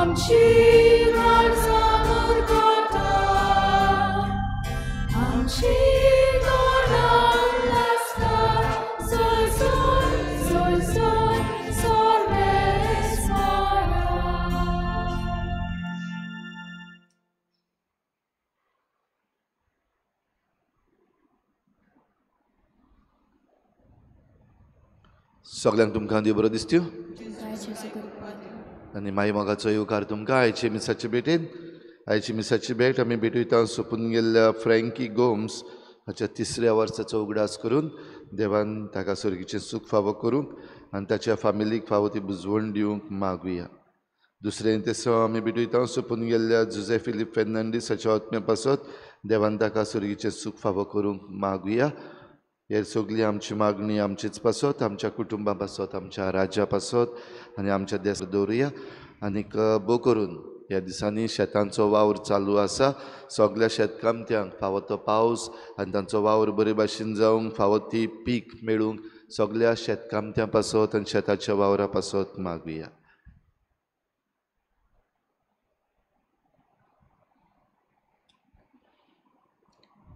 आमची काळजां मुरगटा, आमची तोंडां उल्हासता, सोय सोय सोय सोय सर्वेस्परा. सगळ्यांक तुमकां देव बरो दिसत्यो आनी माई मोगाचो येवकार तुमकां आयचे मिसाचे भेटेन. आयची मिसाची भेट आमी भेटयता सोंपून गेल्ल्या फ्रँकी गोम्स हाच्या तिसऱ्या वर्साचो उगडास करून देवान ताका सर्गीचें सूख फावो करूंक आनी ताच्या फामिलीक फावो ती बुजवण दिवंक मागुया. दुसरें तेसांव आमी भेटयता सोंपून गेल्ल्या जुजे फिलीप फेर्नांडीस हाच्या आत्म्या पासत देवान ताका सर्गीचें सूख फावो करूंक मागुया. हे सगळी आमची मागणी आमचेच पासत, आमच्या कुटुंबा पासत, आमच्या राज्या पासत आनी आमच्या देसा दवरुया. आनीक भोव करून ह्या दिसांनी शेतांचो वावर चालू आसा. सगळ्या शेतकामत्यांक फावो तो पावस आनी तांचो वावर बरे भाशेन जावंक, फावो ती पीक मेळूंक सगळ्या शेतकामत्यां पासत आनी शेताच्या वावरा पासत मागुया.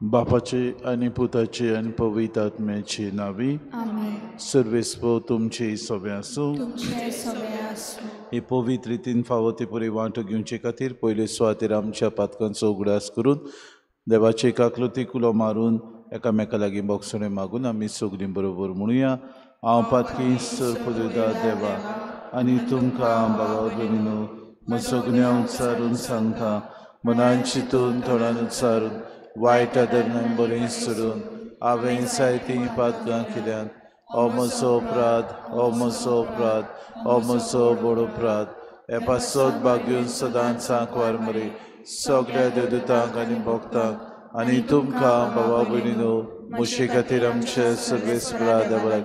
बापाचे आनी पुताचे आनी पवित्र आत्म्याचे नांवी. आमेन. सर्वेस्पर तुमचे सगळे आसूं. तुमचे सगळे आसूं. ही पवित्र रितीन फावो ती पुरी वांटो घेवचे खातीर पयले सुवातेर आमच्या पातकांचो उगडास करून देवाचे काकलुती कुलो मारून एकामेका लागीं बोगसणें मागून आमी सगळीं बरोबर म्हणुया. हांव पातकी सरपदुदा देवा आनी तुमकां बाबा भयणीनो म्हजो गुन्यांव उच्चारून सांगता, मनान चिंतून तोंडान उच्चारून वायट आदरणान बरें सोडून हांवें जायतीं पातकां केल्यात. हो म्हजो अपराध, हो म्हजो अपराध, हो म्हजो व्हड अपराध. हे पासत भाग्यून सदांच सांकवार मरे सगळ्या देवदूतांक आनी भक्तांक आनी तुमकां बाबा भयणीनो म्हजे खातीर आमचे सर्वेस्परा देवाक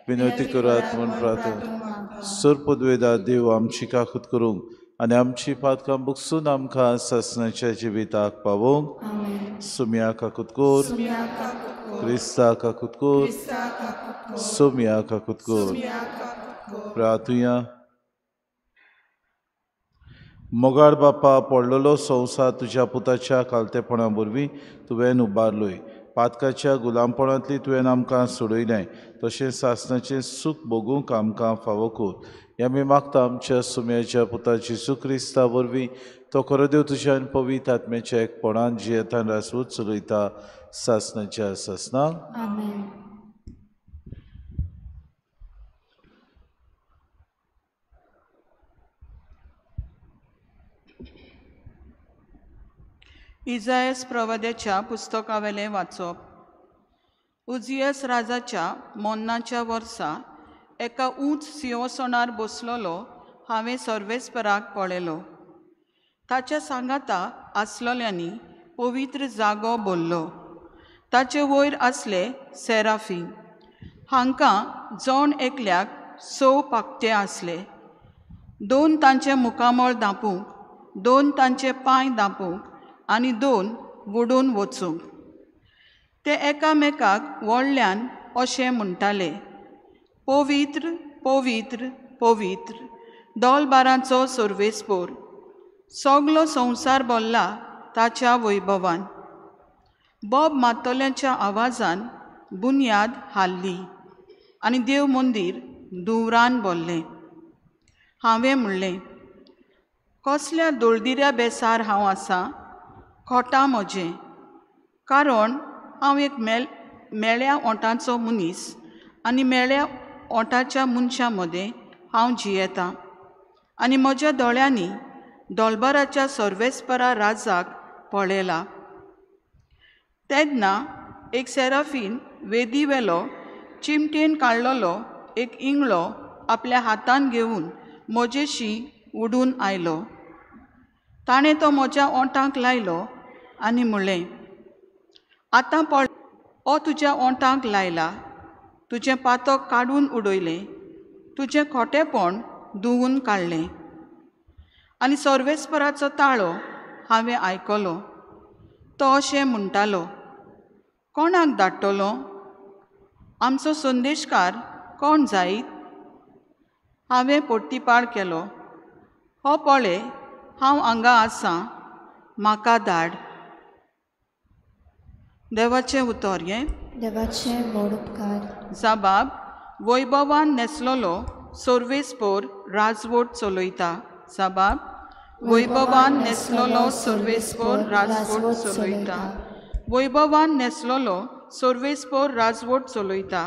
विनवती करात म्हूण प्रार्थना. सरपदवेदा देव आमची काकूत करूंक आनी आमची पातकां बुकसून आमकां सासणाच्या जिविताक पावोवंक. सुम्या काकूत कोर, क्रिस्ता काकूत कोर, सोम्या काकूत कोर. प्रार्थुया. मोगाळ बापा, पडलेलो संवसार तुज्या पुताच्या कालतेपणा वरवीं तुवें उबारलोय. पातकाच्या गुलामपणांतली तुवें आमकां सोडयलें, तशें सासणाचें सूख भोगूंक आमकां फावो कर. हें आमी मागता आमच्या सुम्याच्या पुता जेजू क्रिस्ता वरवीं, तो खरो देव तुज्या आनी पवित्र आत्म्याच्या एकपणान जियेतान रासवूच चलयता सासणाच्या सासणाक. आमेन. इजायस प्रवाद्याच्या पुस्तकावेलें वाचप. उजियस राजाच्या मोन्नाच्या वर्सा एका ऊंच सिंहासनार बसलेलो हांवें सर्वेस्पराक पळयलो. ताच्या सांगाता आसलेल्यांनी पवित्र जागो भरलो. ताचे वयर आसले सेराफीन. हांकां जण एकल्याक 6 पाकटे आसले. 2 तांचे मुखामळ धांपूंक, 2 तांचे पांय धांपूंक आनी 2 वडून वचूंक. ते एकामेकाक व्हडल्यान अशें म्हणटाले, पवित्र पवित्र पवित्र दोलबारांचो सर्वेस्पोर, सगलो संवसार भरला ताच्या वैभवान. बोब मारतल्यांच्या आवाजान बुन्याद हाल्ली आनी देव मंदीर धुंवरान भरलें. हांवें म्हणलें, कसल्या दोळदिऱ्या बेसार हांव आसा, खोटा म्हजें, कारण हांव एक मेळ्या ओंठाचो मनीस आनी मेळ्या ओंठाच्या मनशां मदें हांव जियेतां आनी म्हज्या दोळ्यांनी दोलबाराच्या सर्वेस्परा राजाक पळयला. तेन्ना एक सेराफीन वेदी वेलो चिमटेन काडलेलो एक इंगळो आपल्या हातान घेवन म्हजेशी उडून आयलो. ताणें तो म्हज्या ओंठांक लायलो आनी म्हणलें, आतां पळय, हो तुज्या ओंठांक लायला, तुजें पातक काडून उडयलें, तुजें खोटेपण धुवून काडलें. आनी सर्वेस्पराचो ताळो हांवें आयकलो. तो अशें म्हणटालो, कोणाक धाडटलो? आमचो संदेशकार कोण जायत? हांवें पोट्टीपाळ केलो, हो पळय हांव हांगा आसां, म्हाका धाड. देवाचें उतर हें. देवाचें व्हड उपकार. जबाब वैभवान न्हेसलेलो सर्वेस्पोर राजवट चलयता. जबाब वैभवान न्हेसलेलो सर्वेस्पोर राजवट चलयता. वैभवान न्हेसलेलो सर्वेस्पोर राजवट चलयता.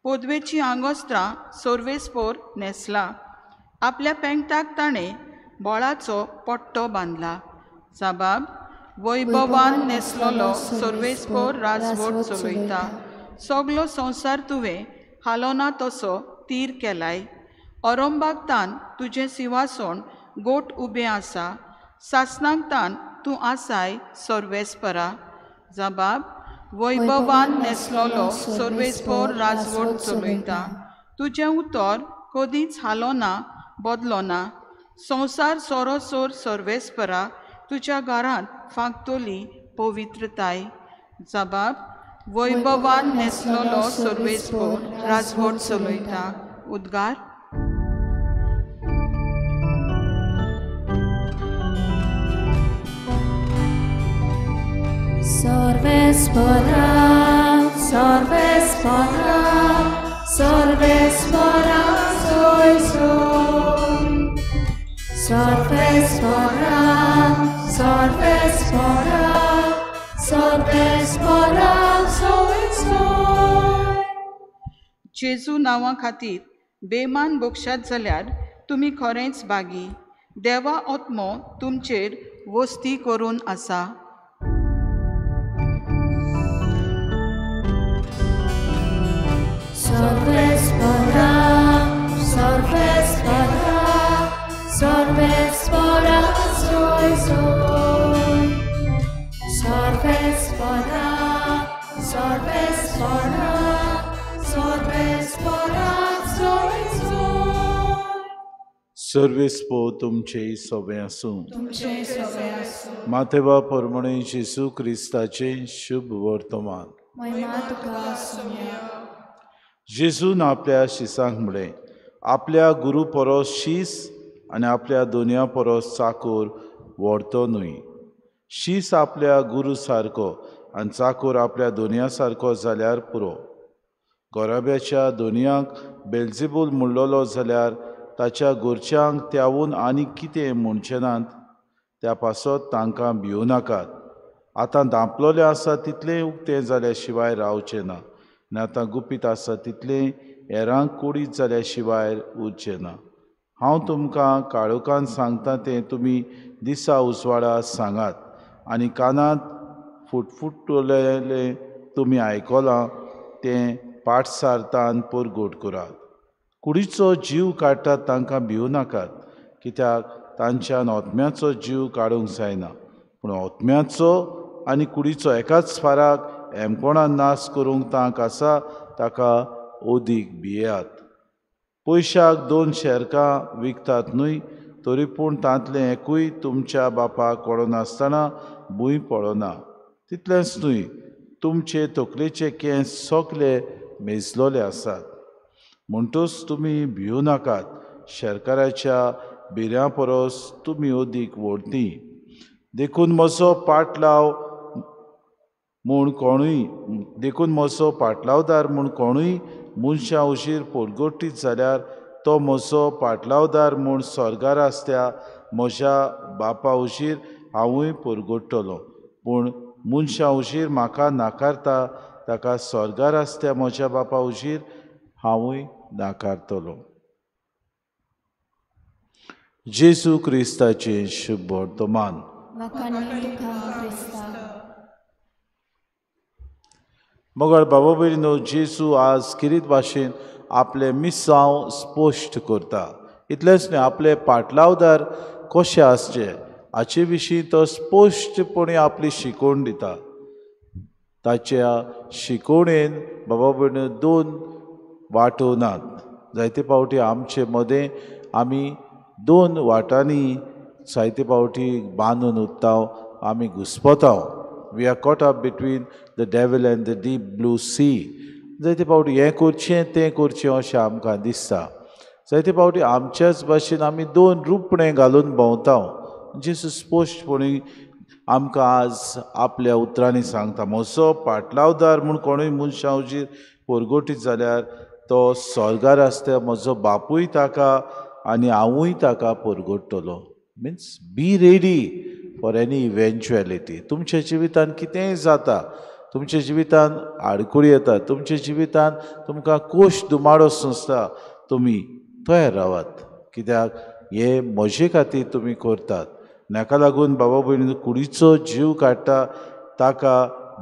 पदवेचीं आंगोस्त्रां सर्वेस्पोर न्हेसला. आपल्या पेंगटाक ताणें बोळाचो पट्टो बांदला. जबाब वैभवान न्हेसलेलो सर्वेस्पोर राजवट चलयता. सगलो संवसार तुवें हालोना तसो तीर केलाय. अरंबाक तान तुजें सिंवासण गोट उबें आसा. सासणाक तान तूं आसाय सर्वेस्परा. जबाब वैभवान न्हेसलेलो सर्वेस्पोर राजवट चलयता. तुजें उतर कदींच हालोना बदलोना. संवसार सोरोसोर सर्वेस्परा तुज्या घरांत फांकतली पवित्रताय. जबाब वैभवान न्हेसलेलो सर्वेस्पोर राजवट चलयता. उद्गार. सर्वेस्परा सर्वेस्परा सर्वेस्परा सोय सोय. सर्वेस्परा सर्वेस्परा सर्वेस्परा सोय सोय. जेजू नांवा खातीर बेमान बोक्षात जाल्यार तुमी खरेंच बागी. देवा आत्मो तुमचेर वस्ती करून आसा. सर्वेस्परा सर्वेस्परा सर्वेस्परा सोय सोय. सर्वेस्परा सर्वेस्परा सर्वेस्परा सोय सोय. सर्वेस्पो तुमचे सोबें आसूं. तुमचें सोबें आसूं. मातेवा परमणे जेजू क्रिस्ताचें शुभ वर्तमान. महिमा तुका सोम्या. जेजून आपल्या शिसांक म्हळें, आपल्या गुरू परस शीस आनी आपल्या दोनया परस चाकोर व्हडतो न्हय. शीस आपल्या गुरू सारको आनी चाकोर आपल्या दोनया सारको जाल्यार पुरो. गोराब्याच्या दोनयांक बेल्झेबूल म्हणलेलो जाल्यार ताच्या गोरच्यांक त्यावून आनी कितें म्हणचें नात. त्या पासत तांकां भिवं नाकात. आतां धांपलोलें आसा तितलें उक्तें जाल्या शिवाय रावचें ना, आनी आतां गुपीत आसा तितलें हेरांक कुडीत जाल्या शिवाय उरचें ना. हांव तुमकां काळोखान सांगता तें तुमी दिसा उजवाडा सांगात, आनी कानांत फुटफुटलेलें तुमी आयकलां तें पाटसारतान परगट करात. कुडीचो जीव काडटात तांकां भिवं नाकात, कित्याक तांच्यान आत्म्याचो जीव काडूंक जायना, पूण आत्म्याचो आनी कुडीचो एकाच फाराक एमकोणान नाश करूंक तांक आसा ताका ओदीक भियेयात. पयशाक 2 शेरकां विकतात न्हय, तरी पूण तांतलें एकूय तुमच्या बापाक कळनासतना भूंय पडना. तितलेंच न्हय, तुमचे तकलेचे केंस सगले मेजलोले आसात. म्हणटूच तुमी भिवं नाकात, शेरकाराच्या भिऱ्यां परस तुमी अदीक व्हडती. देखून म्हजो पाटलाव म्हूण कोणूय, देखून म्हजो पाटलावदार म्हूण कोणूय मनशां उशीर पोरगोटीत जाल्यार तो म्हजो पाटलावदार म्हूण स्वर्गार आसत्या म्हज्या बापा उशीर हांवूय पोरगोट्टलो. पूण मनशां उशीर म्हाका नाकारता ताका स्वर्गार आसत्या म्हज्या बापा उशीर हांवूय नाकारतलो. जेजू क्रिस्ताचें शुभ वर्तमान. मगर बाबा भयणीनो, जेजू आज किरीत भाशेन आपलें मिसांव स्पश्ट करता. इतलेंच न्हय, आपले पाटलावदार कशें आसचे हाचे विशीं तो स्पश्टपणी आपली शिकवण दिता. ताच्या शिकवणेन बाबा भयणीनो 2 वांटो नात. जायते फावटी आमचे मदें आमी 2 वाटांनी जायते फावटी बांदून उरता, आमी घुस्पता. We are caught up between the devil and the deep blue sea. जायते फावटी हें करचें तें करचें अशें आमकां दिसता. जायते फावटी आमच्याच भाशेन आमी 2 रुपणें घालून भोंवता. जेजू स्पश्टपणी आमकां आज आपल्या उतरांनी सांगता, म्हजो पाटलावदार म्हूण कोणूय मनशां हुजीर परगटीत जाल्यार तो स्वर्गार आसता म्हजो बापूय ताका आनी हांवूय ताका परगट्टलो. Means be ready for any eventuality. तुमच्या जिवितान कितेंय जाता, तुमच्या जिवितान आडखळी येता, तुमच्या जिवितान तुमकां कोश दुमाडो सोंसता, तुमी तयार रावात, कित्याक हे म्हजे खातीर तुमी करतात. हाका लागून बाबा भयणी, कुडीचो जीव काडटा ताका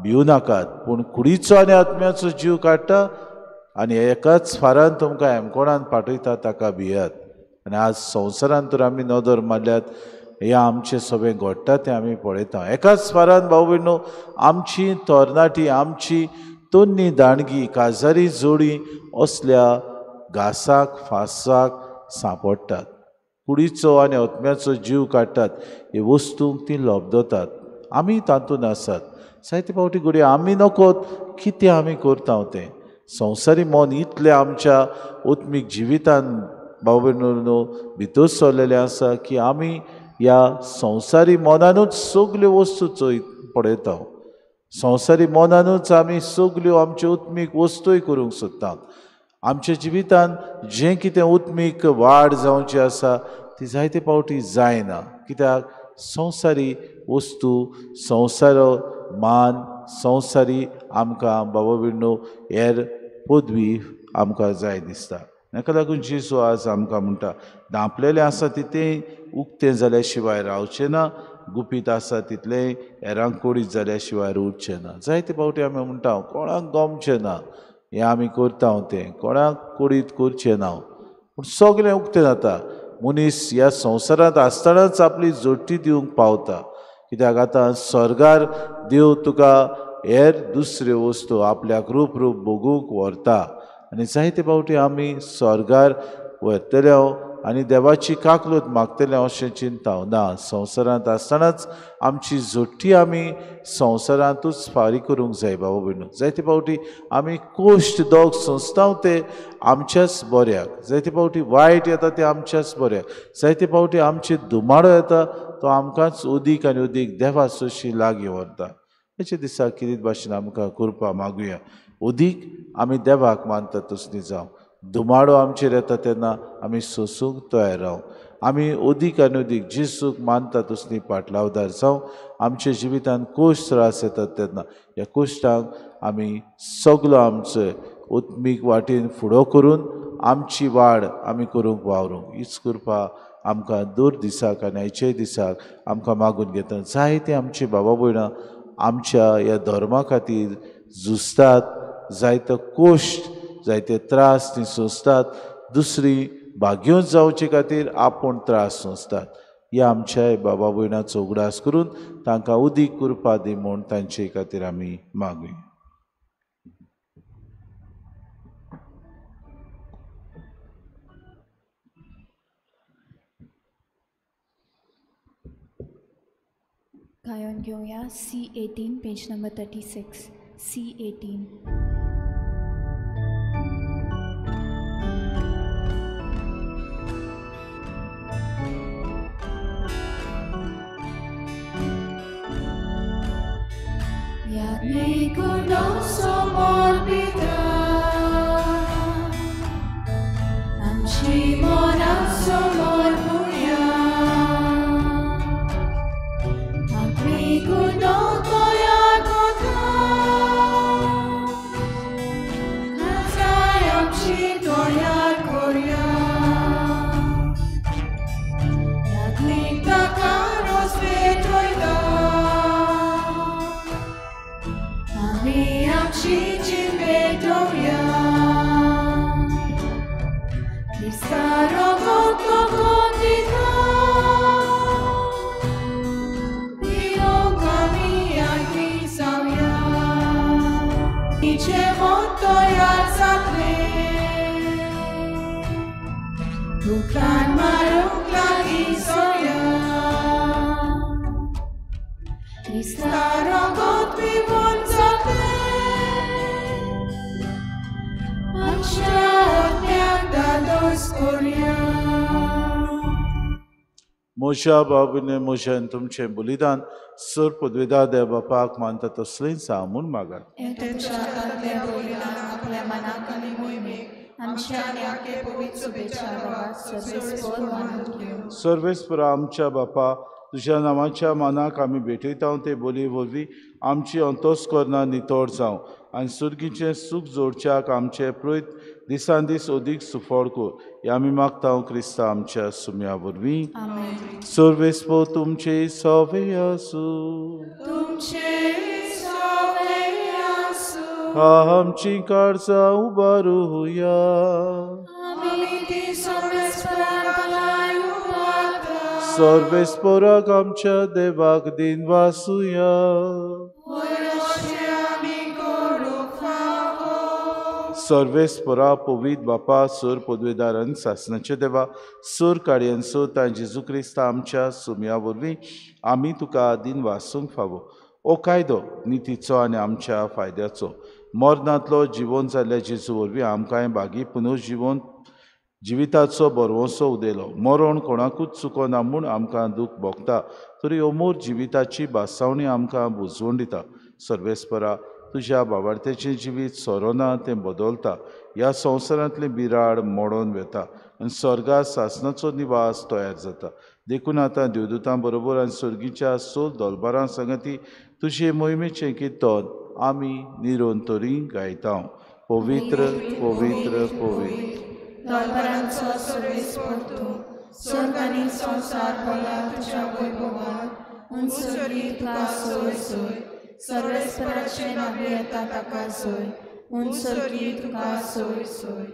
भिवू नाकात, पूण कुडीचो आनी आत्म्याचो जीव काडटा आनी एकाच फारान तुमकां हेमकोणान पाठयता ताका भियात. आनी आज संवसारान तर आमी नदर मारल्यात, हें आमचें सगळें घडटा तें आमी पळयता. एकाच फारान भाव भयणो आमची तरणाटी, आमची तन्नी दाणगी, काजारी जोडी असल्या घासाक फासाक सांपडटात, कुडीचो आनी आत्म्याचो जीव काडटात, हे वस्तूंक ती लब्दतात. आमी तातूंत आसात. जायते फावटी घडये आमी नकोत कितें आमी करता तें. संवसारी मन इतलें आमच्या आत्मीक जिवितान भाव भयणो भितर सरलेलें आसा की आमी ह्या संवसारी मनानूच सगल्यो वस्तू चोय पळयता. संवसारी मनानूच आमी सगल्यो आमच्यो आत्मीक वस्तूय करूंक सोदता. आमच्या जिवितान जें कितें आत्मीक वाड जावची आसा ती जायते फावटी जायना, कित्याक संवसारी वस्तू, संवसार मान, संवसारी आमकां बाबा भयणो हेर पदवी आमकां जाय दिसता. हाका लागून जेजू आज आमकां म्हणटा, धांपलेलें आसा तितलें उक्तें जाल्या शिवाय रावचें ना, गुपीत आसा तितलें हेरांक कोडीत जाल्या शिवाय उरचें ना. जायते फावटी आमी म्हणटा कोणाक गमचें ना हें आमी करता तें, कोणाक कोडीत करचें ना, पूण सगळें उक्तें जाता. मनीस ह्या संवसारांत आसतनाच आपली जोडटी दिवंक पावता, कित्याक आतां स्वर्गार देव तुका हेर दुसऱ्यो वस्तू आपल्याक रूप रूप भोगूंक व्हरता. आनी जायते फावटी आमी स्वर्गार व्हरतले आनी देवाची काकलूत मागतले अशें चिंता ना. संवसारांत आसतनाच आमची जोडटी आमी संवसारांतूच फारीक करूंक जाय बाबा भयणो. जायते फावटी आमी कोश्ट दोग सोंसता ते आमच्याच बऱ्याक, जायते फावटी वायट येता ते आमच्याच बऱ्याक, जायते फावटी आमचे धुमाडो येता तो आमकांच उदीक आनी उदीक देवा सोशी लागीं व्हरता. हेच्या दिसा कितें भाशेन आमकां कृपा मागुया, उदीक आमी देवाक मानता तसली जावं. धुमाडो आमचेर येता तेन्ना आमी सोंसूंक तयार रावं. आमी उदीक आनी उदीक जेजूक मानता तसली पाटलावदार जावं. आमच्या जिवितान कोश त्रास येतात तेन्ना ह्या कोश्टांक आमी सगलो आमचो आत्मीक वाटेन फुडो करून आमची वाड आमी करूंक वावरूंक. हीच कृपा आमकां दर दिसाक आनी आयच्याय दिसाक आमकां मागून घेता. जायते आमची बाबा भयणां आमच्या ह्या धर्मा खातीर झुजतात, जायतो कोश्ट, जायते त्रास ती सोंसतात, दुसरी भाग्योच जावचे खातीर आपूण त्रास सोंसतात. ह्या आमच्या बाबा भयणाचो उगडास करून तांकां उदीक कृपा दी म्हूण तांचे खातीर आमी मागुया. गायन घेवया C18 page number 36. C18. म्हज्या बाबीने म्हज्यान तुमचें बलिदान सर पदवेदार देव बापाक मानता तसलेंच जावं म्हूण मागात. सर्वेस्परा आमच्या बापा, तुज्या नांवाच्या मानाक आमी भेटयता ते बोली वरवीं आमची अंतस्करणां नितळ जावं आनी सुर्गीचें सूख जोडच्याक आमचे प्रयत्न दिसान दीस अदीक सुफळ कर. हें आमी मागता क्रिस्ता आमच्या सुम्या वरवीं. सर्वेस्पर तुमचे सवे आसूं. आमची काळजां उबारुया. सर्वेस्पराक आमच्या देवाक दिन वासुया. सर्वेस्परा पवित्र बापा, सर पदवेदार आनी सासणाचे देवा, सर काडयांचो तां जेजू क्रिस्ता आमच्या सुम्या वरवीं आमी तुका दिन वासूंक फावो. ओ कायदो नितीचो आनी आमच्या फायद्याचो मरणांतलो जिवन जाल्ल्या जेजू वरवीं आमकांय बागी पुनर्जिवन जिविताचो बरवसो उदयलो. मरण कोणाकूच चुकना म्हूण आमकां दूख भोगता तरी अमूर जिविताची भासावणी आमकां बुजवण दिता. सर्वेस्परा तुज्या बाबार्थ्याचें जिवीत सोरोना तें बदलता. ह्या संवसारांतलें बिराड मोडोन वेता आनी स्वर्गा सासणाचो निवास तयार जाता. देखून आतां देवदूतां बरोबर आनी सर्गीच्या सोल दोलबारां संगती तुजे मोहिमेचें किर्तन आमी निरंतरी गायता. पवित्र पवित्र पवित्र दोलबारांचो सर्वेस्पर तूं, स्वर्ग आनी संवसार भरला तुज्या वैभवान. उंच तुका सोय सोय, सर्वेस्पराचें नांव येता ताका सोय. उंच तुका सोय सोय.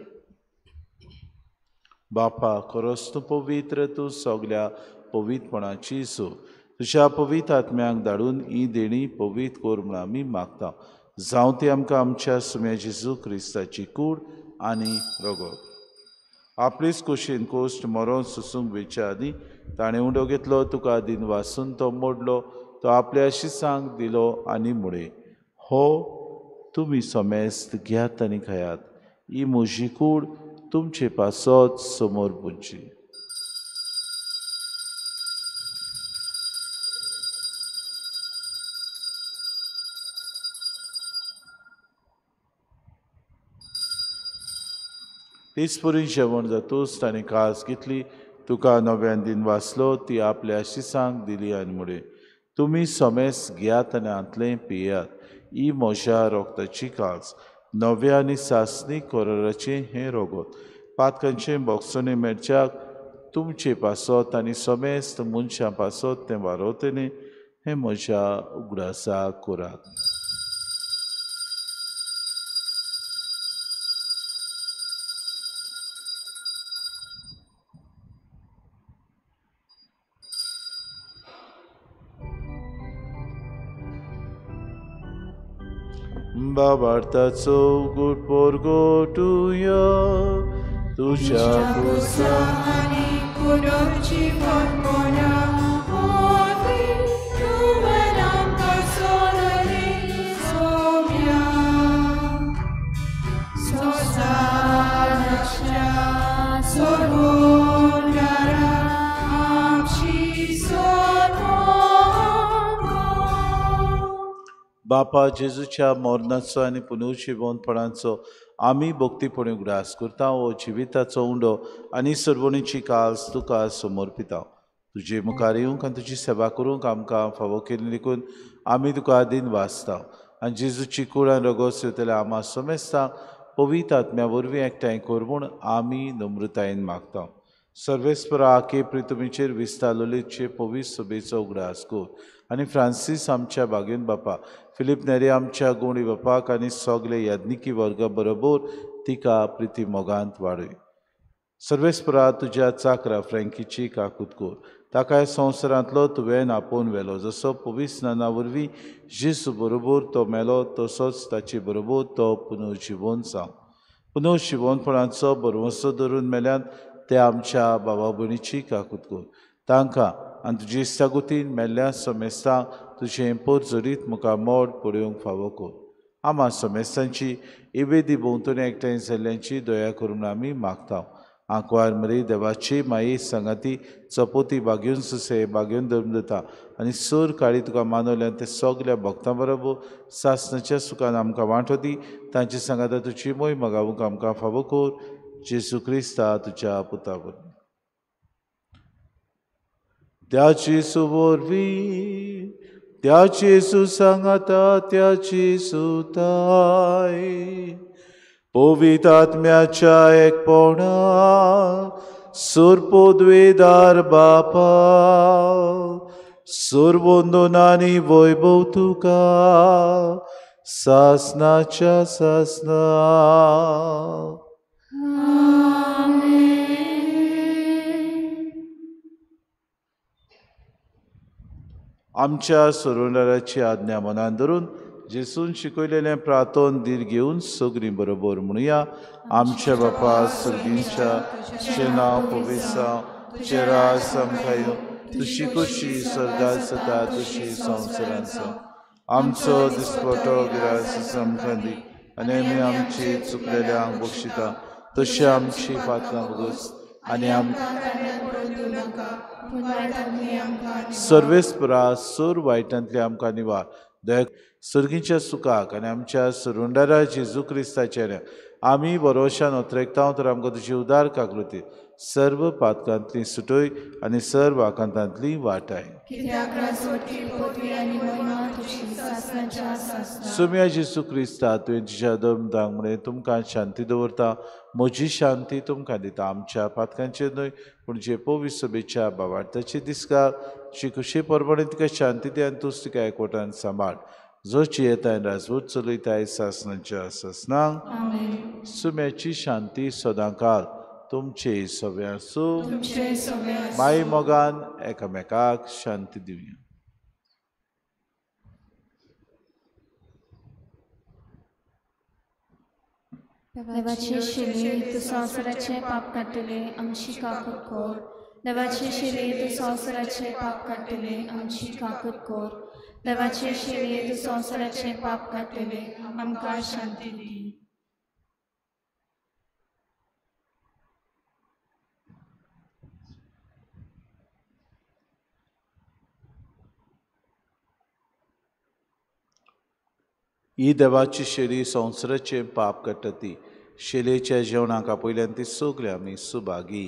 बापा, खरोच तूं पवित्र, तूं सगल्या पवित्रपणाची सो. तुज्या पवित्र आत्म्यांक धाडून ही देणी पवित्र कर म्हूण आमी मागता. जावं ती आमकां आमच्या सुम्या जेजू क्रिस्ताची कूड आनी रगत. आपलेच कुशीन कोश्ट मरोन सोसूंक वेच्या आदीं ताणें उंडो घेतलो, तुका दिन वासून तो मोडलो, तो आपल्या शिसांक दिलो आनी म्हळें, हो तुमी समेस्त घेयात आनी खायात, ही म्हजी कूड तुमचे पासत समोर पुजची. तेच परी जेवण जातूच ताणें कास घेतली, तुका नव्यान दिन वाचलो, ती आपल्या शिसांक दिली आनी म्हळें, तुमी समेस्त घेयात आनी हांतलें पियात, ही म्हज्या रोगताची कास, नव्या आनी सासणी कराराचें हें रोगत. पातकांचें भोगसणें मेळच्याक तुमचे पासत आनी समेस्त मनशां पासत तें वारवतलें, हें म्हज्या उगडासाक करात. बाबार्थाचो गुड पोरगोटुया तुझ्या कुसा आनी पुनर्जीवनपणा वरवीं तुवें आमकां सोडली सोम्या. संवसाराच्या सोडवणारा आमची सोडवण. बापा, जेजूच्या मरणाचो आनी पुनर्जिवनपणाचो आमी भक्तीपणी उगडास करता. हो जिविताचो उंडो आनी सर्वणीची कास तुका समर्पिता. तुजे मुखार येवंक आनी तुजी सेवा करूंक आमकां फावो केली देखून आमी तुका दिन वाचता. आनी जेजूची कूड आनी रगत सेवतल्या आमा समेस्तांक पवित्र आत्म्या वरवीं एकठांय कर म्हूण आमी नम्रतायेन मागता. सर्वेस्परा आके प्रितुमीचेर विस्तारलेचे पवित्र सभेचो उगडास कर आनी फ्रांसीस आमच्या बागेन बापा, फिलीप नेरी आमच्या गोंडी बापाक आनी सगले याज्ञिकी वर्गा बरोबर तिका प्रिती मोगांत वाडय. सर्वेस्परा तुज्या चाकरा फ्रँकीची काकूत कर, ताका संवसारांतलो तुवें आपोवन व्हेलो. जसो पवित्र स्नाना वरवीं जेजू बरोबर तो मेलो तसोच ताचे बरोबर तो पुनर्जिवन जावं. पुनर्जिवनपणाचो भरवंसो धरून मेल्यान ते आमच्या बाबा भयणीची काकूत कर. तांकां आनी तुजी इश्टागतीन मेल्ल्या समेस्तांक तुजें पोरजोरीत मुखार मोड पळोवंक फावो कर. आमा समेस्तांची इवेदी भोंवतणी एकठांय जाल्ल्यांची दया करून आमी मागता. आंकवार मरी देवाची माई सांगाती चपोती बागेवन सुसे बागेवन धर्म दिता आनी सोर काळी तुका मानवल्यान ते सगल्या भक्तां बरोबर सासणाच्या सुखान आमकां वांटो दी. तांचे सांगाता तुजी मोय मगावूंक आमकां फावो कर जेजू क्रिस्ता तुज्या पुता वरवीं. त्या जेजू वरवीं, त्या जेजू सांगाता, त्या जेजू पवित्र आत्म्याच्या एकपणा सुरपोद्वेदार बापा सुरवंदनानी वैभव तुका सासनाच्या सासना. आमच्या सोडवणाराची आज्ञा मनान धरून जेसून शिकयलेलें प्रार्थन धीर घेवन सगळीं बरोबर म्हणुया. आमच्या बापा सर्गींच्या, तुजें नांव पवित्र जावं, तुजें राज आमकां येवं, तुजी खोशी स्वर्गांत जाता तशी संवसारांत जावं. आमचो दिसपटो गिरास आमकां दी आनी आमी आमची चुकलेल्यांक बक्षिता तशी आमची पात्रां बोगस आनी आमकां सर्वेस्परा सोर वायटांतले आमकां निवार. दया सर्गीच्या सुखाक आनी आमच्या सुरुंडारा जेजू क्रिस्ताच्या आमी बरोवशान ओतरेकता तर आमकां तुजी उदार काकृती सर्व पातकांतली सुटय आनी सर्व आकांतांतली वाटाय. सुम्या जेजू क्रिस्ता तुवें तुज्या दमदांक म्हणें तुमकां शांती दवरता, म्हजी शांती तुमकां दिता. आमच्या पातकांचेर न्हय पूण जे पवित्र सभेच्या बावार्थाचे दिसका तुजी खुशी परबणे तुका शांती दी आनी तूंच तुका एकवटान सांबाळ जो जियेताय राजवट चलयताय सासणाच्या सासणांक. सुम्याची शांती सदांकाळ तुमचे सगळे आसूं. माई मोगान एकामेकाक शांती दिवया. देवाचे शिले तूं संवसाराचें पाप काडटले आमची काकूट कर. देवाचे शिले तूं संवसाराचें पाप काडटले आमची काकूट कर. देवाचे शिले तूं संवसाराचें पाप काडटले आमकां शांती दी. ही देवाची शेली संवसाराचें पाप काडटा ती शेलेच्या जेवणाक आपयल्यान ती सगळी आमी सुभागी.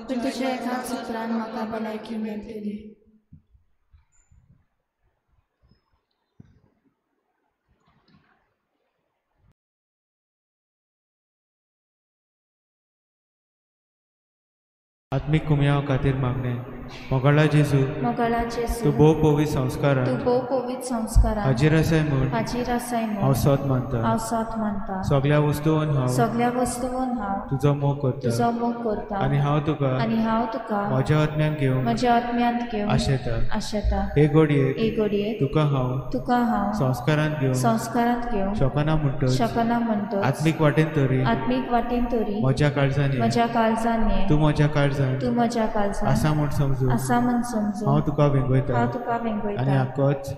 तुज्या एकाच उतरान म्हाका भलायकी मेळटली. आत्मीक कुमयाव खातीर मागणें. मोगाळा जेजू, तूं भोव पवित्र संस्कारान हाजीर आसाय म्हूण हांव सत मानता. सगळ्या वस्तून हांव तुजो मोग करता आनी हांव तुका म्हज्या आत्म्यांत घेवन आशेता. हे घडयेक तुका हांव संस्कारांत घेवन शकना म्हणटच आत्मीक वाटेन तरी म्हज्या काळजान ये, तूं म्हज्या काळजान आसा म्हूण समजू हांव तुका वेंगयता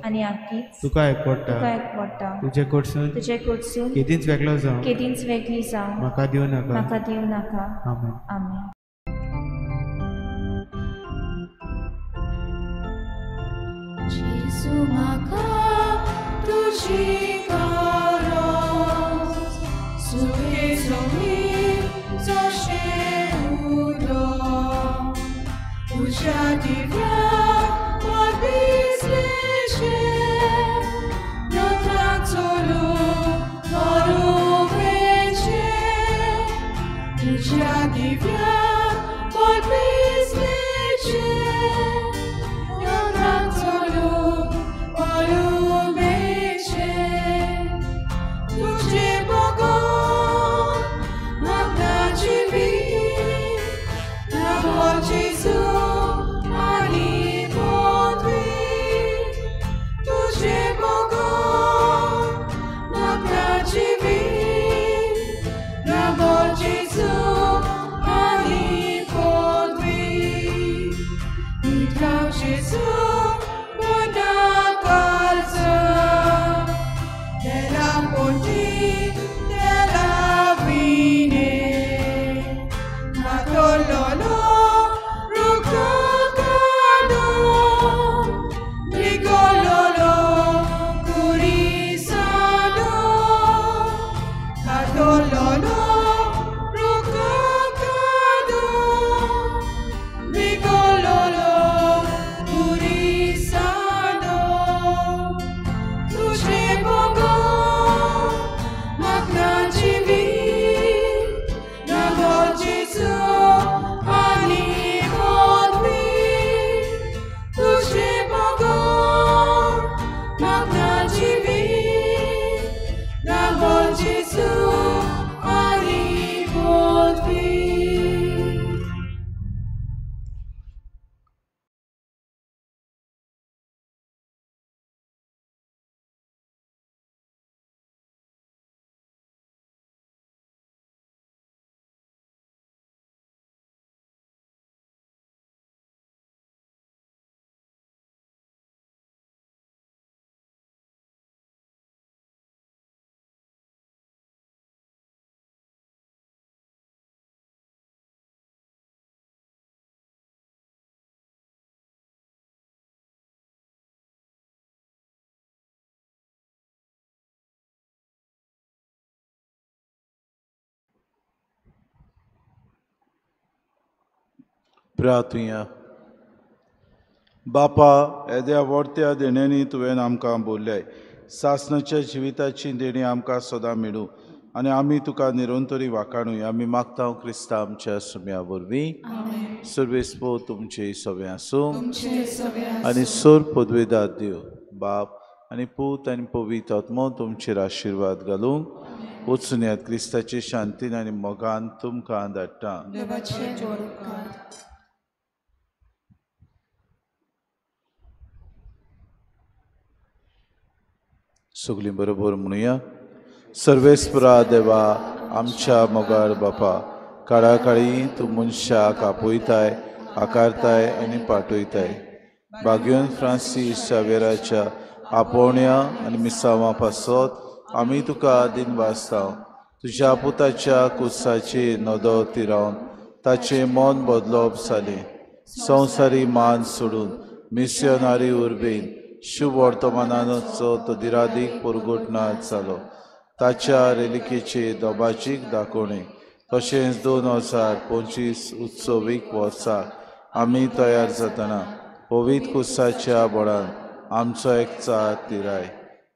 आनी आकीच तुका एकवटा. तुजे कडसून केदींच वेगळो जावं म्हाका दिवं नाका. आमेन. आमेन. जेजू म्हाका तुजी गरज, सुके जमीन जशें उदक, तुज्या दिव्या भिजलेशें नदराक चलून बरोवचें, तुज्या दिव्या भिजलेशें नदराक चलून बरोवचें, तुजें बगर म्हाका जिवीत ना जेजू आनी प्रार्थुया. बापा, येद्या व्हडत्या देण्यांनी तुवें आमकां बोल्ल्याय, सासणाच्या जिविताची देणी आमकां सदां मेळूं आनी आमी तुका निरंतरी वाखाणूया. आमी मागता क्रिस्ता आमच्या सुम्या वरवीं. सर्वेस्पो तुमचे सगळें आसूं आनी सोर पदवेदार देव बाप आनी पूत आनी पवित्र आत्मो तुमचेर आशिर्वाद घालूंक वचून क्रिस्ताचे शांतीन आनी मोगान तुमकां धाडटा. सगळीं बरोबर म्हणुया. सर्वेस्परा देवा आमच्या मोगाळ बापा, काळाकाळी तूं मनशाक आपयताय, आकारताय आनी पाठयताय. बाग्योन फ्रांसीस शावेराच्या आपोवण्या आनी मिसांवां पासत आमी तुका दिनवासता. तुज्या पुताच्या कुसाची नदर तिरावन ताचें मन बदलप जालें. संवसारी मान सोडून मिसियोनारी उर्बेन शुभ वर्तमानाचो तो दिरादीक परगटना जालो. ताच्या रेलिकेचे दोबाजीक दाखोवणे तशेंच 2025 उत्सवीक वर्सा आमी तयार जातना पवित्र कुसाच्या बळान आमचो एकचार तिराय.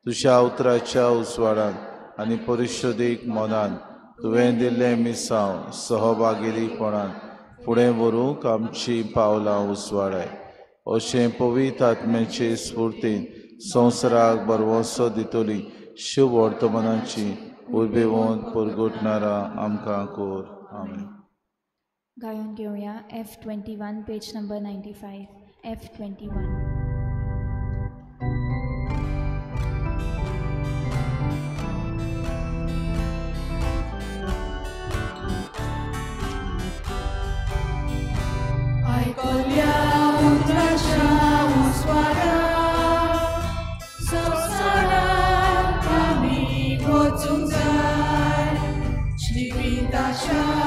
तुज्या उतराच्या उजवाडान आनी परिशोदीक मनान तुवें दिल्लें मिसांव सहभागीपणान फुडें व्हरूंक आमचीं पावलां उजवाडाय. अशें पवित्र आत्म्याचे स्फुर्तीन संवसाराक भरवंसो दितली शुभ वर्तमानाची उर्बेवंत परगटणारा आमकां कोर. आमेन. गायन घेवया F21 page number 95. F21. आयकल्या उतराच्या उजवाडा संवसारांत आमी वचूंक जाय. जिविताच्या